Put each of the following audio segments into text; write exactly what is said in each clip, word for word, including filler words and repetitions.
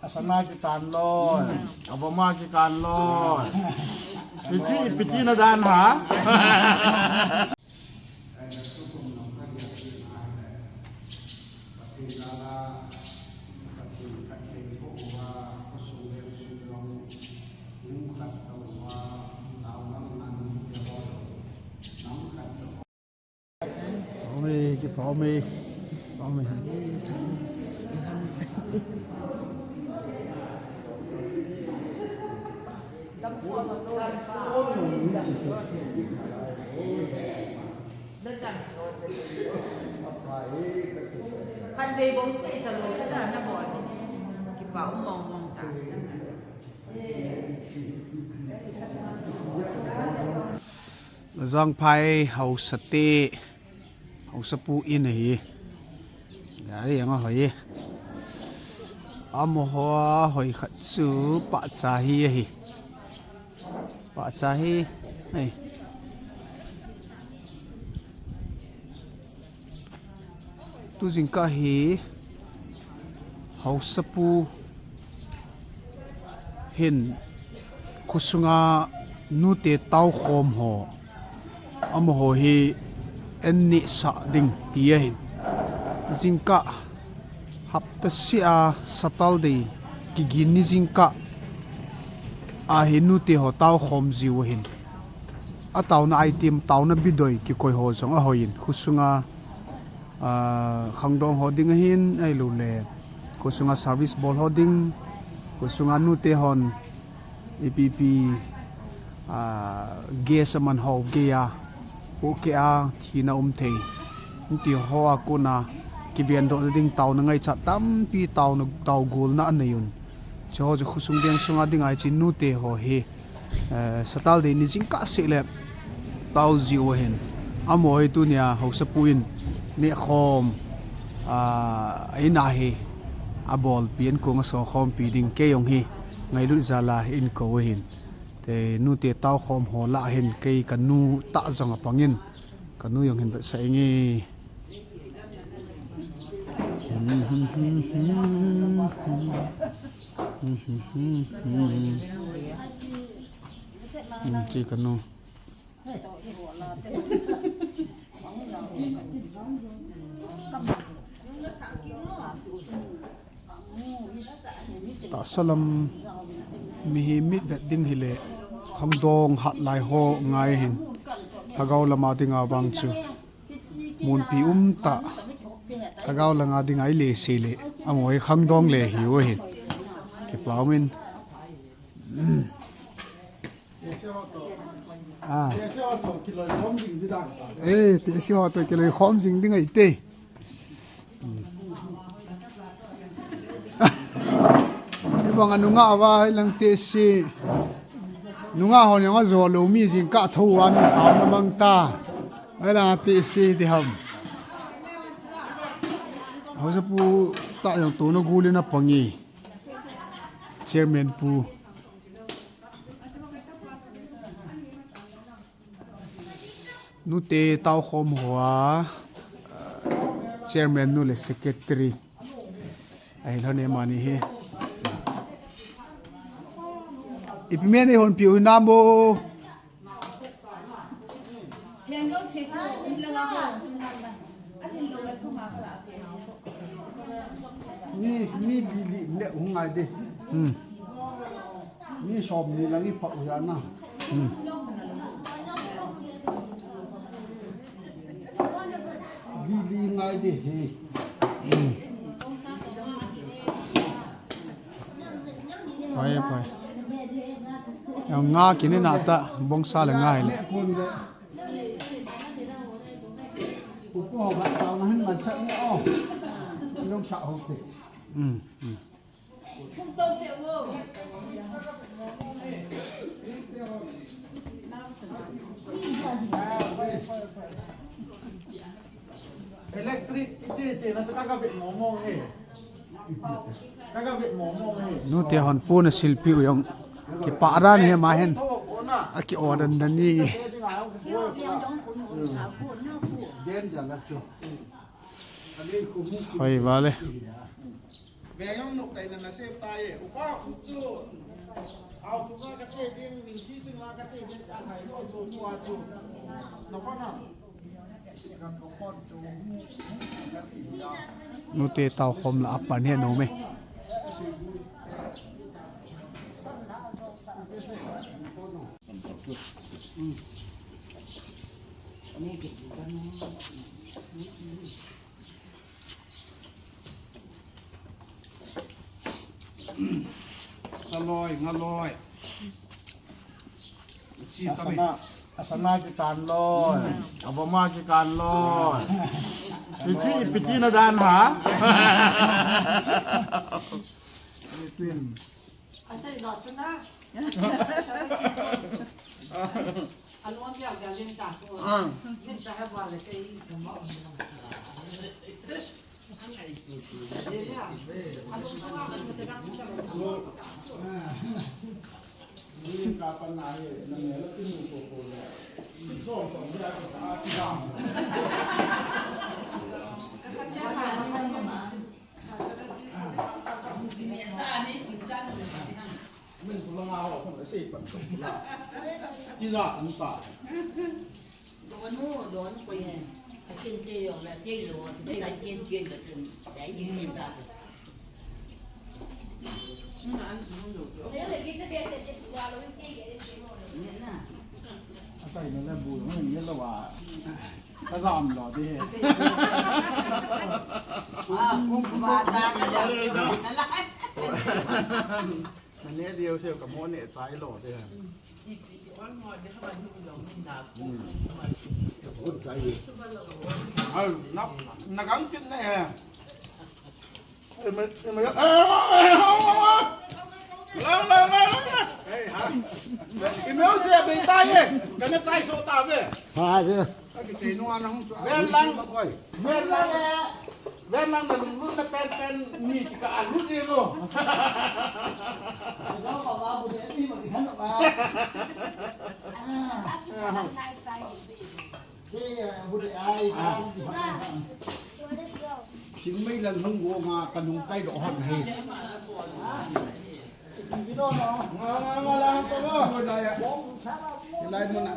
Asana kitan loi, aboma kitan loi. Ichi ipiti na dan ha. Pha ume, kipha ume. Pha ume. Khatvei bou sei talou chu dan nabol. Kipa um mong mong ta. Lajangphai haosa te, haosapu in ahi. Gari ang ahoi e. Amaho ahoi khat chu pahcha hi ahi. Pahcha hi. Hei. Tu jingkah hi haosapu hin khosunga nute taokhom ho amaho hi an nehsah ding ti ahin. Jingkah hapta sia Saturday kigin ni jingkah ahi nute ho taokhom jiu ahin. Ataona item, taona bidoi kikoi ho jong ahoiyin. Khosunga ah, khangdong ho ding ahin, ahilouleh khosunga service bol ho ding, khosunga nute hon ipi ipi, ah, gas aman ho gei a, pohkeh a, thina um thei. Nute ho a kona kivendohna ding taona ngaichat tampi, taona, tao golna anei un. Chuho chu khosung veng sunga dinga hiche nute ho hi eh, Saturday ni jingkah seh le tao jiu ahin. Amaho hi tunia haosapu in nehkhom, ah, a in a hi abolpi, ankong asokhompi ding kei jong hi ngailut jal a hin kou ahin. Te nute taokhom ho lah a hin kei kanu tah jong apangin, kanu jong hin vetsah inge. Hmm, chi kanu. Tahsa lam mi hi mit vet ding hile khangdong hat lai ho ngai ahin. Lhagao lama dinga vang chu munpi umtah, lhagao langa dinga ile sei le, amaho hi khangdong le hiu ahin. Kipa umin. Ah. Eh, tehse ho toh kiloikhom jing ding ahi te. Hibang a nungah uva, hilang tehse. Nungah hon jong ajo lou mi jingkah thou a mi taona mang ta. Hilang a tehse ti ham. Haosapu tah jong tuna gul in apang e. Chairman pu. Nute taokhom hoa, uh, chairman nu le secretary. Ahi lhon e mani hi. Ipi men eihonpiu hinam o. Mi, mi li li ne hung ngai de. Hmm. Mi som ni lang i pha u ya na. Hmm. Li li ngai de he. Hmm. Pai, pai. Yang nga kini na ta bongsa le ngai le. Upo ba tao na hin man sa ni o. Long sa ho te. Hmm, hmm. Electric, che, che, na chu ka ga vet mo mo he. Ka ga vet mo mo he. Nute hon pu na silpi u jong. Kipah dan hi ma hin. Aki order dan ni. Den jala chu. Hoi vale. Ve jong nok tai na na sem tai e. Upa khu chu. Au tu ka che ding, min chi sing la ka che ding, ka hai lo chu, tu a chu. Na fa na. Nute tao khom la apan he no me. Saloi, ngaloi. Chi kami. Asana, asana kikan loi. Aboma kikan loi. Ichi ipiti na dan ha. Twin. Asa ilo tu na. Alon dia dia len ta ko. Ah. Len ta ha ba le kai ka ma. Donu, donu koi. Akin te yo la te lo, te la kin kin ka tun. Dai yin yin ta. Atai na la bu, ni la wa. Ka jam lo de. Ah, kum ba ta ka da. Na ne diu se ka mo ne chai lo de. Ai, na, na gang kin na he. Ema, ema, eh, eh, eh, eh, eh. Lang, lang, lang, lang, lang. Eh, ha? Ema se be ta ye. Kana chai so ta be. Ha, je. Ven lang, ven lang, eh, ven lang na lunglut na pen pen ni ka alut ni lo. Chingmei lang hung go nga ka lung kai do hon he. Nga, nga, nga lang to mo. Lai mo na.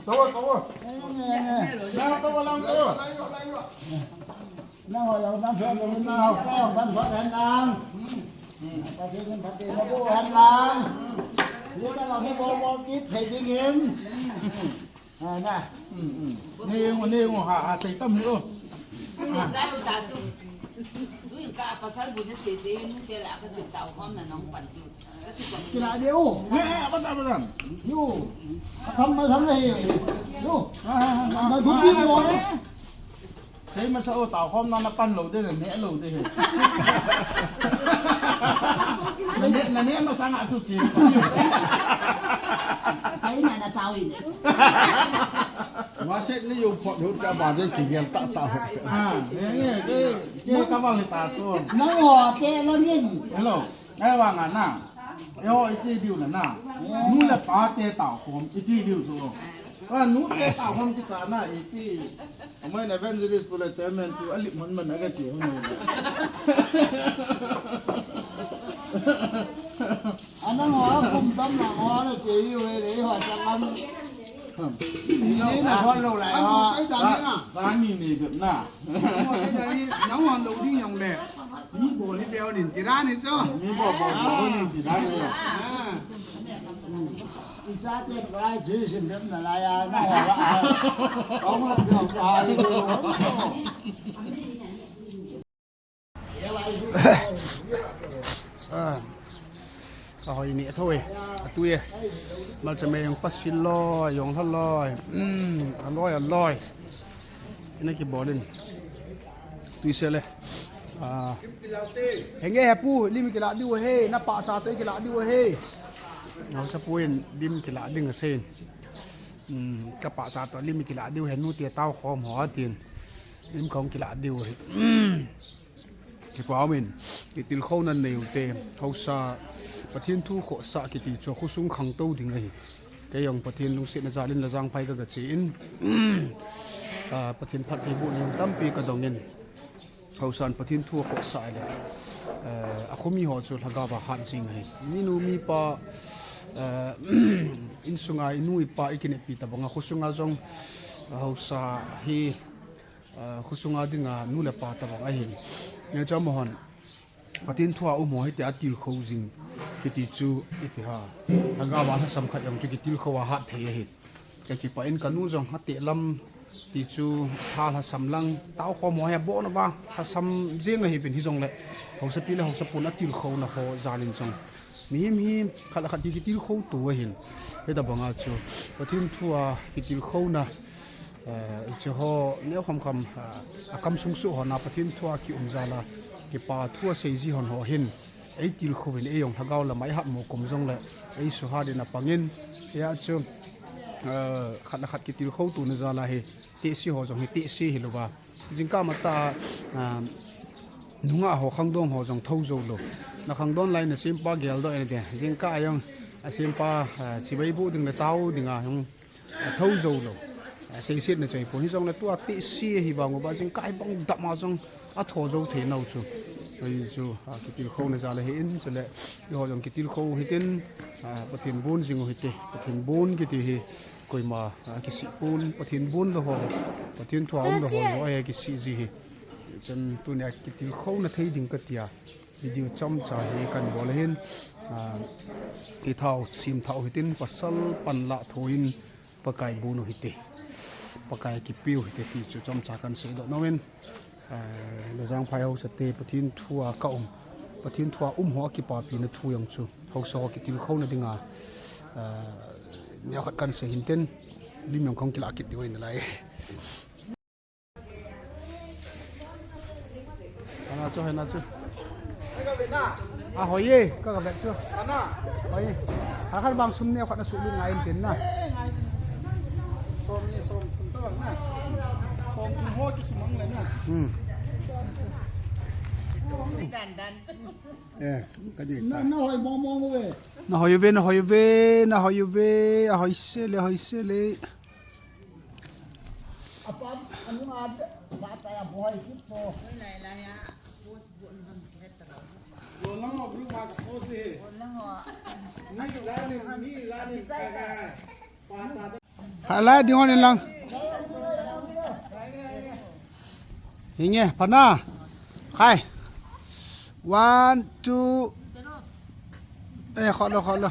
Tawa, tawa. Lang tawa, lang tawa. Nang ho jong dam phet lou, nang ho ka jong dam phet hen lang. Pathen in phatthei naboh hen lang. Hiche nang ho hi bol bol kit thei ding in. Ha, na. Nei jong, nei jong, ha, ha, sei tam hi o. Ka sei chai lou ta chu. Tu in ka pasal bu na sei sei nu te la ka sei tao khom na nang pan chu. Kila diu. Eh, eh, apa tak, apa tak? Yo. Tham ma tham na hi. Yo. Ha, ha, ha, ha. Ma du ni lo ne. Sei masa o, tao khom na na pan lou de, na neh lou de he. Na neh, na neh masang a chu chi. Kai na na tao in. Wa se ni yo phot yo ta ba de chi gel ta ta. Ah, ye, ye, ye, ye ka ba le ta to. Na wa te lo nin. Hello. Ngai vang a na. Eiho i che diu na na. Nu le pa te tao khom i ti diu chu. Ka nu te tao khom kita na i ti. Amai na evangelist pu le chairman chu a lip man man a ka che ho na. Ana ho kum tam na ho na che i we le ho cha lam. Ni na ho lo lai ho. Sa ni ni na. Nang wan lo ding jong le. Mi bol hi bol nin ti dan hi chu. Mi bol bol bol nin ti dan hi. Ah. I chate pai ji sin dem na lai a na wa. Kong la kong la. Ah. Ahoi ni a thoi. A tui e. Malcha me jong pasil loi, jong lha loi. Um, aloi, aloi. Ina kibol in. Tui se le. Ah. Henge he pu, lim kila diu he, na pahcha toh kila diu he. Haosapu in lim kila ding asei in. Um, ka pahcha toh lim kila diu he, nu te tao khom ho tin. Lim khom kila diu he. Um. Kipa umin, kitilkhouna nei u te, haosa, Pathen thu khohsah kiti chu khosung khangtou ding ahi. Kei jong Pathen lungsetna jal in Lajangphai ka, ka che in, ah, Pathen phattheiboh nei tampi ka dong in, haosan Pathen thu akhohsah le, eh, akhomi ho chu lhagao a hat jing ahi. Minu mipa, eh, insunga inu ipa ikineppi tabang a khosunga jong, haosa hi, ah, khosunga dinga nu le pa tabang ahin. Hiche amahon Pathen thu a um ho hiti a tilkhou jing kiti chu iti ham. Lhagao a lhasam khat jong chu kitilkhou a hat thei ahi. Ka kipah in ka nu jong ate lam ti chu tha lhasam lang tao khom ho hi abon uva lhasam jeng ahiuvin hijongle haosapi le haosapu in atilkhouna ho jal in jong mihem hi khat le khat kitilkhou tou ahin. Hitabang a chu Pathen thu a kitilkhouna, eh, hiche ho neo kham kham, eh, akam sung suh ho na Pathen thu a kium jal a kipa thu asei ji hon ho hin eitilkhou in ei jong lhagao lam a ihat mo kum jongle eisuhat in apang in, hia chu, eh, khat le khat kitilkhou touna jal a hi tehse ho jong hi tehse hilouva. Jingkah matah, ah, nungah ho khangdong ho jong thou jou lou. Na khangdon lai na sempa geldoh in te. Jingkah a jong asempa, ah, chibai boh ding le tao ding a jong athou jou lou. Ah, seisetna chu ahipon hijongle tua tehse ahi vang uva jingkah hibang dam a jong atho jou thei nau chu. Hichu, ah, kitilkhouna jal ahin chule eiho jong kitilkhou hitin, ah, Pathen bon jing u hite. Pathen bon kiti hi koima, ah, kisih pon, Pathen bon lou ho, Pathen thu a um lou ho joh ahi kisih ji hi. Chun tunia kitilkhouna thei ding katia video chomcha hi kan bol ahin, ah, ithao sim thao hitin pasal panlah thou in Pakai bon u hite, Pakai kipe u hite ti chu chomcha kan seidoh nom in, ah, Lajangphai haosa te Pathen thu a ka um, Pathen thu a um ho akipapina thu jong chu haosa ho kitilkhouna dinga, ah, neo khat kan sei hintin lim jong kahung kilah kit diu ahi nalai. Ana chu, ana chu. Ahoi e, ka, ka vet chu. Hoi e. Akhat bang sum neo khat na sulut ngai in tin na. Som ni som thum tabang na. Som thum ho kisumang le na. Hmm. Eh, ka jui ta. Na, na hoi mong mong uve. Na hoi uve, na hoi uve, na hoi uve, ahoi sele, ahoi sele. Hala ding on lang. Hinge, pana. Hai. One, two. Eh, kholo, kholo.